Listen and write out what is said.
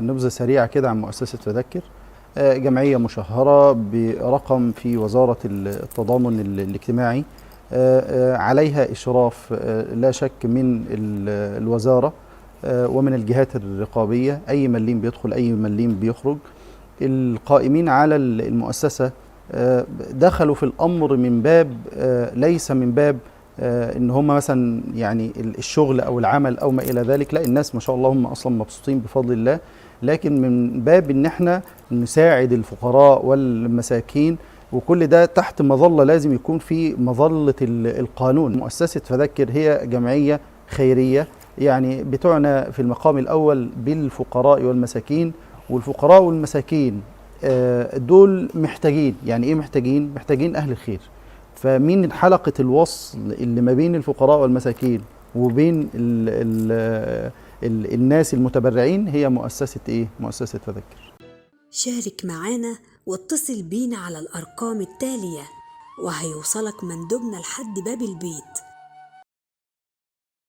نبذة سريعة كده عن مؤسسة فذكر. جمعية مشهرة برقم في وزارة التضامن الاجتماعي، عليها إشراف لا شك من الوزارة ومن الجهات الرقابية. أي مليم بيدخل، أي مليم بيخرج. القائمين على المؤسسة دخلوا في الأمر من باب، ليس من باب إن هم مثلا يعني الشغل أو العمل أو ما إلى ذلك، لا، الناس ما شاء الله هم أصلا مبسوطين بفضل الله، لكن من باب إن إحنا نساعد الفقراء والمساكين، وكل ده تحت مظلة، لازم يكون في مظلة القانون. مؤسسة فذكر هي جمعية خيرية، يعني بتعنى في المقام الأول بالفقراء والمساكين، والفقراء والمساكين دول محتاجين. يعني إيه محتاجين؟ محتاجين أهل الخير. فمين حلقة الوصل اللي ما بين الفقراء والمساكين وبين ال الناس المتبرعين؟ هي مؤسسة إيه؟ مؤسسة فذكر. شارك معانا واتصل بينا على الأرقام التالية وهيوصلك مندوبنا لحد باب البيت.